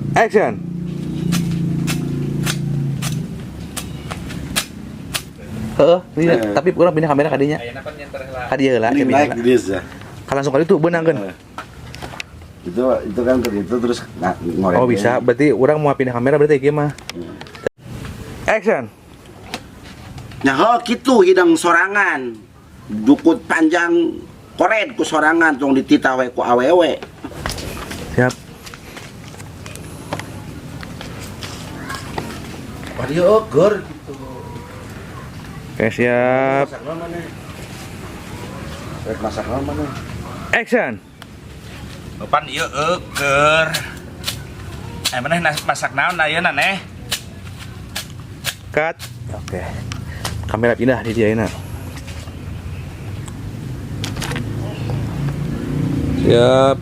Roll, action. Heeh, iya, tapi urang pindah kamera kadinya. Kadieu heula, Ini pindah naik heula. Di dia. Kan langsung kali itu beunang kan. Itu kan ke itu terus nah, ngorek. Oh bisa, berarti urang mau pindah kamera berarti ieu mah. Action. Nah, oh gitu hidang sorangan. Jukut panjang kored ku sorangan tong dititah we ku awewe. Siap. Wah, dia eueur gitu. Oke, siap. Masak naon maneh? Rek masak naon maneh? Action. Pan ieu eueur. Eh, maneh masak naon ayeuna neh? Cut. Oke. Kamera pindah di dia enak. Siap.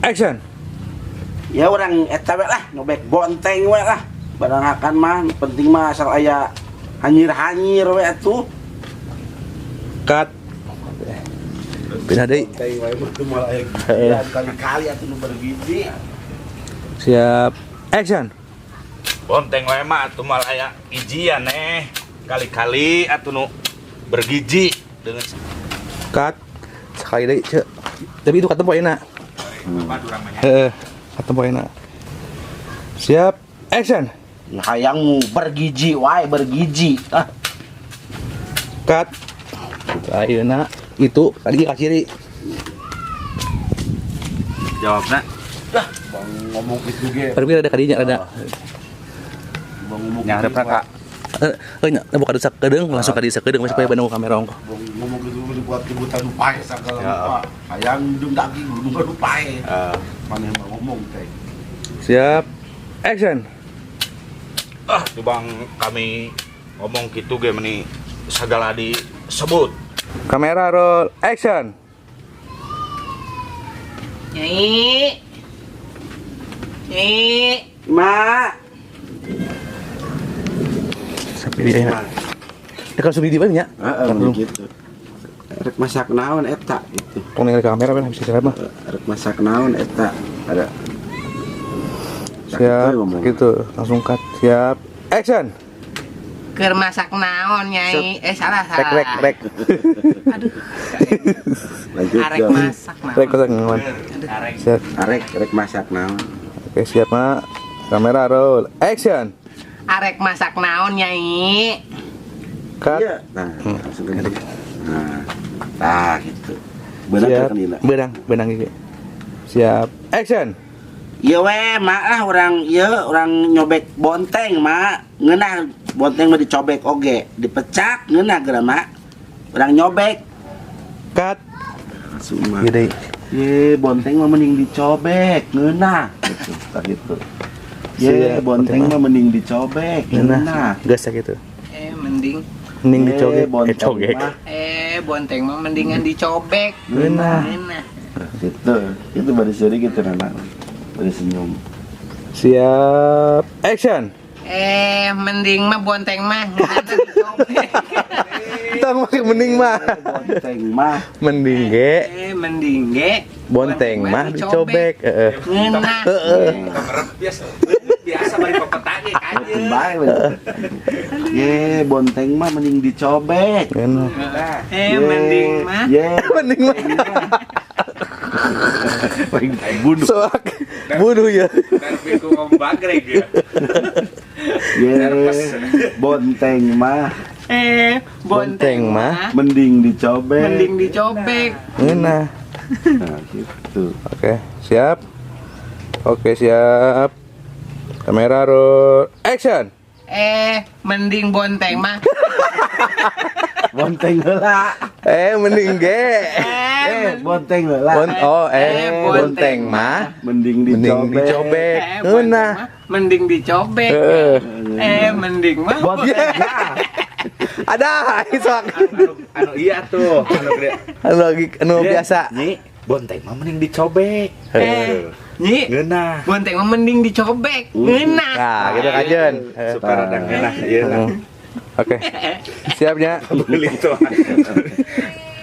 Action. Ya urang eta we lah, nyobek bonteng we lah. Barang akan mah penting mah asal aya hanyir-hanyir we atuh. Cut. Oke. Pindah deui. Bonteng we mah teu moal aya Heeh. kali-kali atuh nu bergizi. Siap. Action. Bonteng wae mah atuh moal aya gizian neh. Kali-kali atuh nu bergizi dengan Cut. Sekali deui, Cek. Tapi itu ketemu enak. Apa urang mah nya. Heeh, ketemu enak. Siap. Action. Ya, hayangmu bergizi wae bergizi. Ah, Cut. Ayeuna itu tadi ka ciri. Jawabna bang ngomong gitu ge. Tapi ada kadinya ada. Bang ngomong nyaharepna ka Eh, eh nya buka dosa kedeung langsung ka dieu sakedeung supaya beunang kamera ongkoh. Bang ngomong gitu dibuat kebutan nu pae sagala Ya. rupa. Hayang jeung daging nu nu pae. Maneh mah ngomong teh. Siap. Action. Ah, di bang kami ngomong gitu ge meni segala disebut. Kamera roll, action. Nyai. Nyai. Mak, Sampai dia enak. Ya kalau sudah di nya. heeh gitu. Rek masak naon eta gitu. Tong ningali kamera kan bisa siapa mah. Rek masak naon eta. Ada. Siap. Gitu, langsung cut. Siap. Action. Keur masak naon, Nyai? Eh, salah, Rek salah. rek rek. Aduh. Lanjut. Arek dong. masak naon. Rek masak naon. Siap. Arek rek masak naon. Oke, siap, Mak. Kamera roll. Action. Arek masak naon, Nyai? Cut. Iya. Nah, langsung ke dia. Nah, nah gitu. Benar Siap. kan Dina? Benang, benang iki. Siap. Action. Iya we, mak lah orang iya orang nyobek bonteng mak. Ngeunah bonteng mah dicobek oge, dipecak ngeunah geura mak. Orang nyobek. Cut. Langsung mah. Ieu deui. Ye, bonteng mah mending dicobek, ngeunah gitu, tah gitu. Ye, Siap, bonteng bonteng mah mending dicobek, Ngeunah. ngeunah. Gas gitu. Eh, mending Mending Ye, dicogek, eh bonteng cogek. mah eh bonteng mah mendingan dicobek. Ngeunah. Ngeunah. Gitu, itu baru seri gitu nana. Baru senyum. Siap. Action. Eh, mending mah bonteng mah ngeunah dicobek. Tong mah mending mah. Bonteng mah Mending ge Eh, mending ge bonteng mah dicobek. Heeh. Ngeunah. Heeh. Biasa biasa bari pepeta ge Bonteng bae we. Ye, bonteng mah mending dicobek. Ngeunah. Eh, Ye, mending mah Ye, Mending mah. paling bunuh. Soak bunuh ya. Nervi ku ngomong bagreg ya. Ye, bonteng mah eh Bonteng bonteng mah. mah mending dicobek. mending dicobek. Ngeunah. Nah, gitu. Oke, siap. Oke, siap. Kamera roll. Action. Eh, mending bonteng mah. Bonteng heula. Eh, mending ge. Eh, Eh, bonteng heula. Bon oh, eh, Eh, bonteng bonteng mah Mending mending dicobek. dicobek. eh, bonteng Ngeunah. mah mending dicobek. Heeh. Eh, mending mah. Bonteng mah. Ada soak. Anu, anu iya tuh, anu gede. Anu lagi anu Iya. biasa. Nyi, bonteng mah mending dicobek. Eh, Nyi, Ngeunah. bonteng mah mending dicobek. Ngeunah. Nah, gitu kajen. Suka rada ngeunah ieu. Oke. Siapnya. Beli tuh.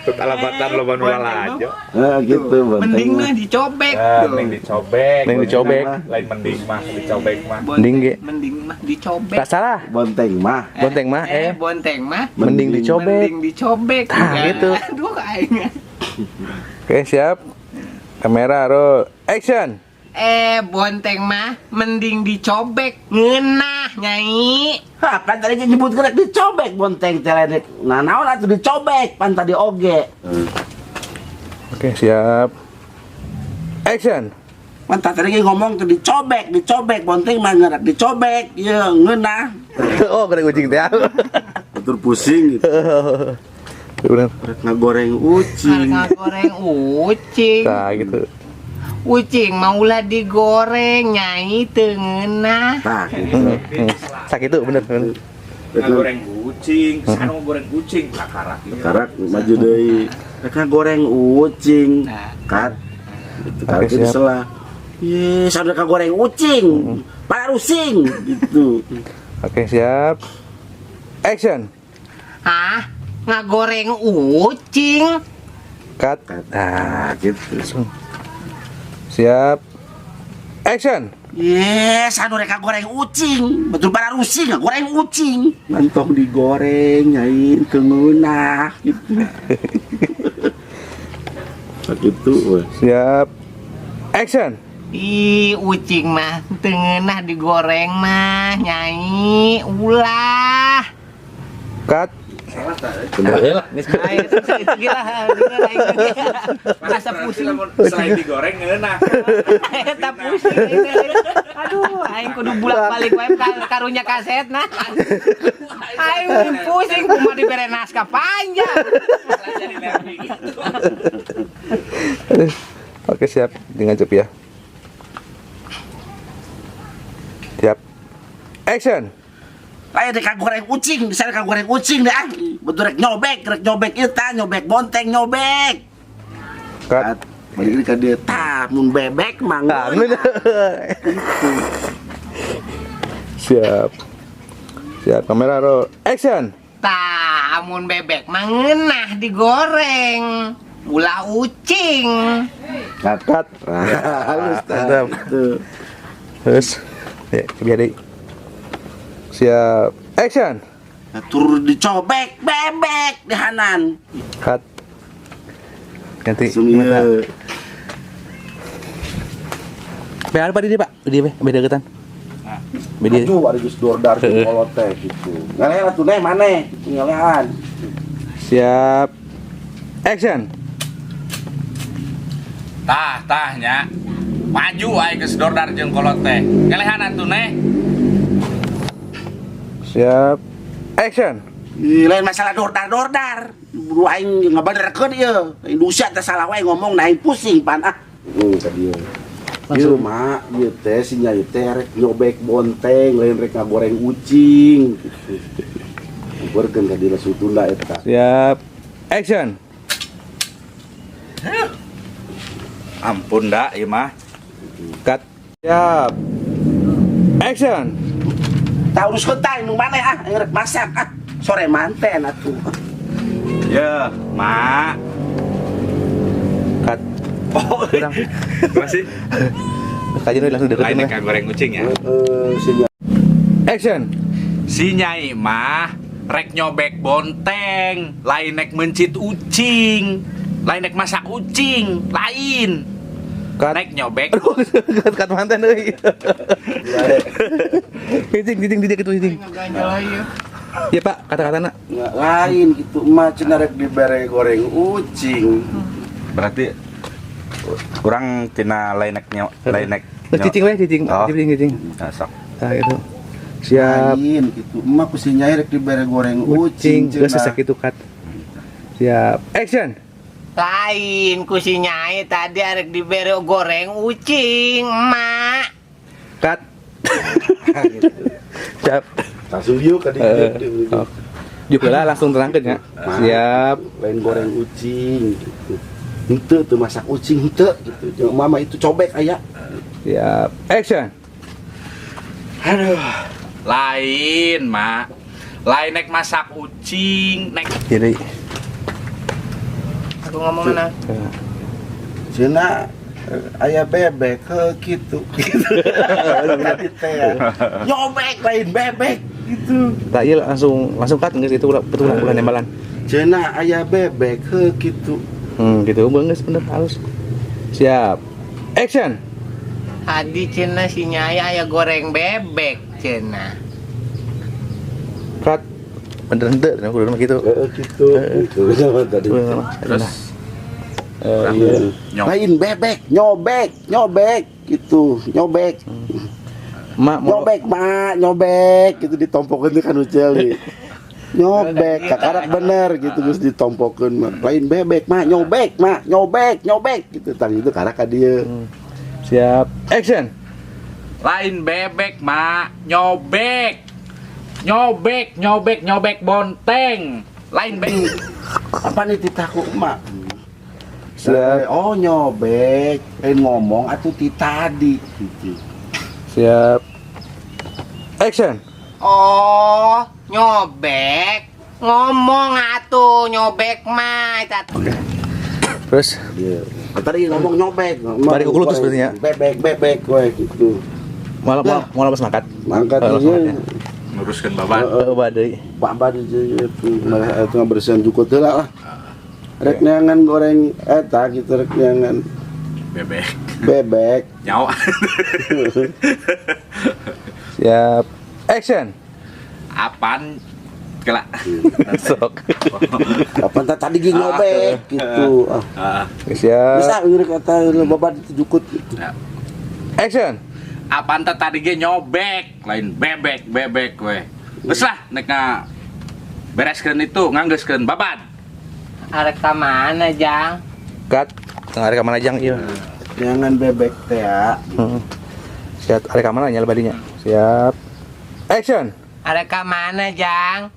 Alabatan loba nu lalajo. Eh, gitu bonteng. Mending mah dicobek. Ya, mending dicobek. Mending dicobek. Lain mending mah dicobek mah. Mending ge. Mending mah dicobek. Tak salah. Bonteng mah. Bonteng mah Bonteng mah mending dicobek. Mending dicobek. Tah, gitu. Aduh aing. Oke, siap. Kamera roll. Action. Bonteng mah mending dicobek ngeunah nyai. Hah, pan tadi nyebut rek dicobek bonteng teh lain rek. Nah, naon atuh dicobek pan tadi oge. Oke, siap. Action. Pan tadi ngomong tuh dicobek, dicobek bonteng mah ngerak dicobek, ye ngeunah. Oh, goreng ucing teh. Betul pusing gitu. Bener. Rek ngagoreng ucing. Harga goreng ucing. Nah, gitu. Ucing maulah digoreng nyai teu ngeunah. Nah, gitu. Sakit tuh bener, bener. Rek Goreng kucing, sana goreng kucing, kakarak. Karak maju deui. Rek ngagoreng ucing. Nah. Kat. Gitu Oke, kan siap. salah. Ye, sampai goreng ucing. Para rusing gitu. Oke, siap. Action. Hah? Ngagoreng ucing? Cut. Cut. Nah, Gitu. langsung. Siap. Action. Yes, anu rek goreng ucing. Betul para rusing goreng ucing. Mantong digoreng nyai teu ngeunah gitu. Gitu we. Siap. Action. Ih, ucing mah teu ngeunah digoreng mah nyai ulah. Cut. Bener. Ayo, itu gila, rasa pusing. Selain digoreng ngeunah. Eta pusing. Aduh, aing kudu bolak-balik wae karunya kaset nah. Aing pusing kumaha dibere naskah panjang. Jadi nervi gitu. Oke, siap. Dengan cepat ya. Siap. Action. Lain rek goreng ucing, bisa rek goreng ucing deh ah. Betul rek nyobek ieu tah, nyobek bonteng nyobek. Cut. Balik ka dieu tah mun bebek mah Nah, ngeunah. Siap. Siap, kamera roll. Action. Tah, amun bebek mah ngeunah digoreng. Ulah ucing. Cut. Cut. Halus tah. Mantap. Gitu. Terus. Ya, biar deh. Siap. Action. Nah, tur dicobek bebek dihanan. Cut. Ganti. Langsung ieu. Be apa di dia, Pak? Di dia, beda deketan. Beda. Aduh, ada geus dordar Heeh. kolot teh gitu. Ngalehan atuh neh maneh gitu ngalehan. Siap. Action. Tah, tah nya. Maju aing geus dordar jeung kolot teh. Ngelehan atuh neh. Siap. Action. Ih, lain masalah dordar-dordar. Buru aing ngabenerkeun ieu. Indonesia teh salah wae ngomong nah aing pusing pan ah. Ka dieu. Ieu mak, ieu teh si nyai teh rek nyobek bonteng, lain rek ngagoreng ucing gitu. Ukurkeun ka dieu langsung tunda eta. Siap. Action. Ampun dah ieu mah. Cut. Siap. Action. Tah uruskeun tah nu maneh ah, aing rek masak ah. Sore manten atuh. Ya, mak. Cut. Oh, Kurang. masih. Kajian langsung deketin Lain lah. goreng kucing ya. Heeh, si nyai. Action. Si nyai mah rek nyobek bonteng, lain nek mencit ucing, lain nek masak ucing, lain. Cut. Nek nyobek. Aduh, cut, cut mantan euy. Cicing, cicing, cicing, gitu, cicing. Ya Pak, kata-katana. Nggak lain gitu emak cenah rek dibere goreng ucing. Berarti kurang tina lain nek lain nek. Cicing we, cicing. Oh. Cicing, cicing. Nah, sok. Nah, gitu. Siap. Lain gitu emak ku si nyai rek dibere goreng Ucing, ucing geus sesak itu cut. Siap. Action. Lain ku si nyai tadi arek dibere goreng ucing, emak. Cut. Siap. Langsung yuk ka dieu. Oh. Juga lah langsung terangkeun ya. Siap. Lain goreng ucing gitu. Henteu teu masak ucing henteu gitu. Jeung mama itu cobek aya. Siap. Action. Aduh. Lain, Mak. Lain nek masak ucing, nek Jadi. Aku ngomong na. Cenah aya bebek ke gitu. Gitu. Tadi teh ya. Nyobek lain bebek gitu. Tak iya, langsung langsung cut geus itu ulah betul ulah nembalan. Cenah aya bebek ke gitu. Gitu geus bener halus. Siap. Action. Tadi cenah si Nyai aya goreng bebek cenah. Cut. Bener henteu cenah kudu mah kitu. Heeh gitu. Gitu tadi. Terus Iya. Lain bebek, nyobek, nyobek gitu, nyobek. Mak mau Nyobek, Mak, nyobek gitu ditompokeun teh kan Ucel. Nyobek, kakarak bener gitu geus ditompokeun mah. Lain bebek, Mak, nyobek, Mak, nyobek, nyobek gitu tang itu karak ka dieu. Siap. Action. Lain bebek, Mak, nyobek. Nyobek, nyobek, nyobek bonteng. Lain bebek. Apa nih titah ku emak? Siap. Oh, nyobek, lain ngomong atuh ti tadi gitu. Siap. Action. Oh, nyobek. Ngomong atuh nyobek mah eta. Terus Iya. Tadi ngomong nyobek, ngomong Bari ku kulutus berarti ya? Bebek, bebek we gitu. Malah Lah. mau lepas mangkat. Mangkat Oh, ieu. mangkat ya. Nguruskeun babat. Heeh, badai. Pak itu malah itu ngabersihan jukut heula lah. Rek neangan goreng eta gitu, rek neangan Bebek. bebek. Nyawa. Siap. Action. Apaan? Kela. Sok. Apa tah tadi ge nyobek gitu. Ah. Ah, Siap. Bisa rek eta babat itu jukut. Ya. Action. Apaan teh tadi ge nyobek, lain bebek, bebek we. Geus lah, nek nga bereskeun itu, nganggeuskeun babad. Arek ka mana, Jang? Cut. Tengah arek ka mana, Jang? Iya. Neangan bebek teh ya. Heeh. Siap, arek ka mana nya badinya? Siap. Action. Arek ka mana, Jang?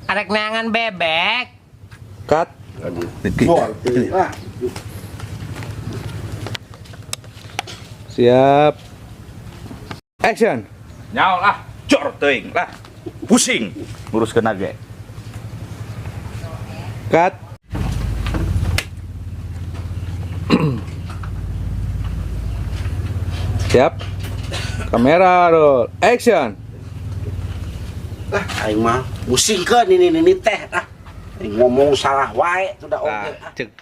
Arek neangan bebek. Cut. Bor. Ah, Siap. Action. Nyawa lah, jor teuing lah. Pusing nguruskeun ge. Cut. Siap. Kamera roll. Action. Ah, aing mah pusingkeun ini teh ah. Aing ngomong salah wae sudah oke.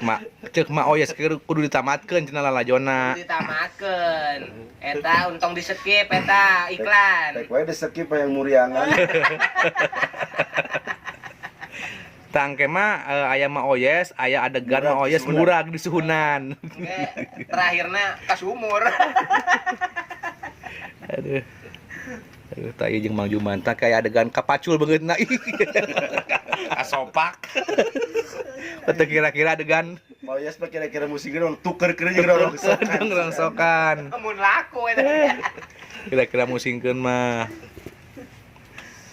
Nah, cek mak oyes kudu ditamatkeun cenah lalajona. Ditamatkeun. Eta untung di skip eta iklan. Rek wae di skip yang muriangan. Tangke mah aya mak oyes, aya adegan mak oyes murag di suhunan. Oke, terakhirna ka sumur. Aduh. Aduh, tai jeung Mang Juman tah kayak adegan kapacul beungeutna. Asopak. Teu kira-kira adegan Mau yes mah kira-kira musik dong tuker keur jeung rongsokan. rongsokan. Mun laku eta. Kira-kira musingkeun mah.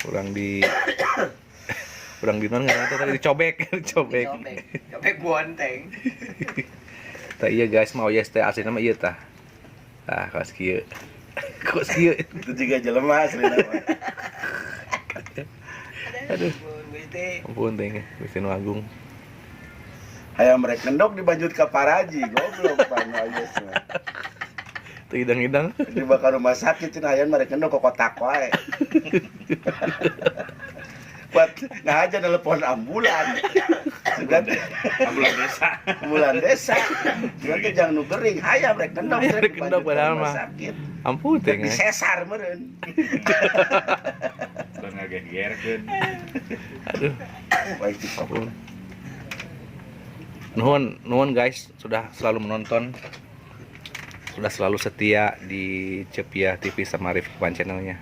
Urang di non ngaranna teh tadi dicobek, dicobek. Cobek, cobek bonteng. Tah iya guys, mau oyes teh aslina mah ieu tah. Tah kos kieu. Kos kieu. Itu juga jelema aslina mah. Aduh. Gusti. Ampun teh, Gusti Nu Agung. Hayam rek ngendok dibanjut ka paraji, goblok pan oyes mah. Teu idang-idang. Di bakal rumah sakit cenah hayam rek ngendok ke kotak wae. Buat ngahaja telepon ambulan. Sugan Ambulan desa. Ambulan desa. Sugan teh jangan nu gering hayam rek ngendok Hayam rek ngendok dibanjut ke padahal rumah mah. sakit. Ampun teh. Rek disesar meureun. Udah ngagegerkeun. Aduh. Baik TikTok. Ampun. Nuhun, nuhun guys, sudah selalu menonton. Sudah selalu setia di Cepia TV sama Rifki Pan channelnya.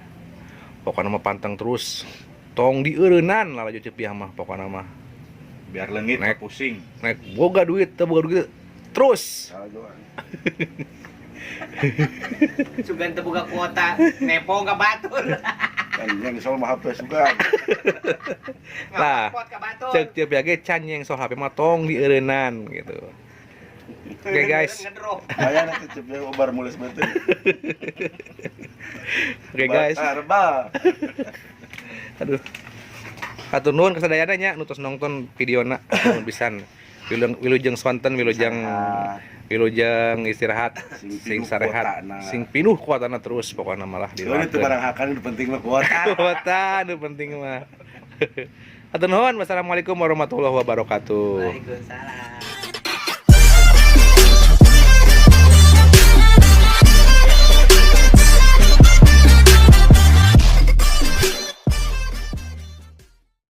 Pokoknya mah panteng terus. Tong dieureunnan lalajo Cepia mah pokoknya mah. Biar leungit Nek. pusing. Nek boga duit, teu boga duit terus. Salah doang. Sugan teu boga kuota, nepo ka batur. Kan yang soal mah HP sugan. Lah, Ngapot ka batur. Cek Cepia ge can yang soal HP mah tong dieureunnan gitu. Oke guys. Ngedrop. Lumayan atuh Cepia obar mules betul. Oke guys. Arba. Aduh. Hatur nuhun kasadayana nya nu tos nonton videona. Nuhun pisan. Wilujeng wilujeng sonten, wilujeng Sehat. Wilujeng istirahat, Sing sing pinuh sarehat, kuotana. Sing pinuh kuotana terus pokoknya malah Soalnya itu didoakeun. Barang hakan itu penting mah kuota. Kuota nu penting mah. Hatur nuhun, wassalamualaikum warahmatullahi wabarakatuh. Waalaikumsalam.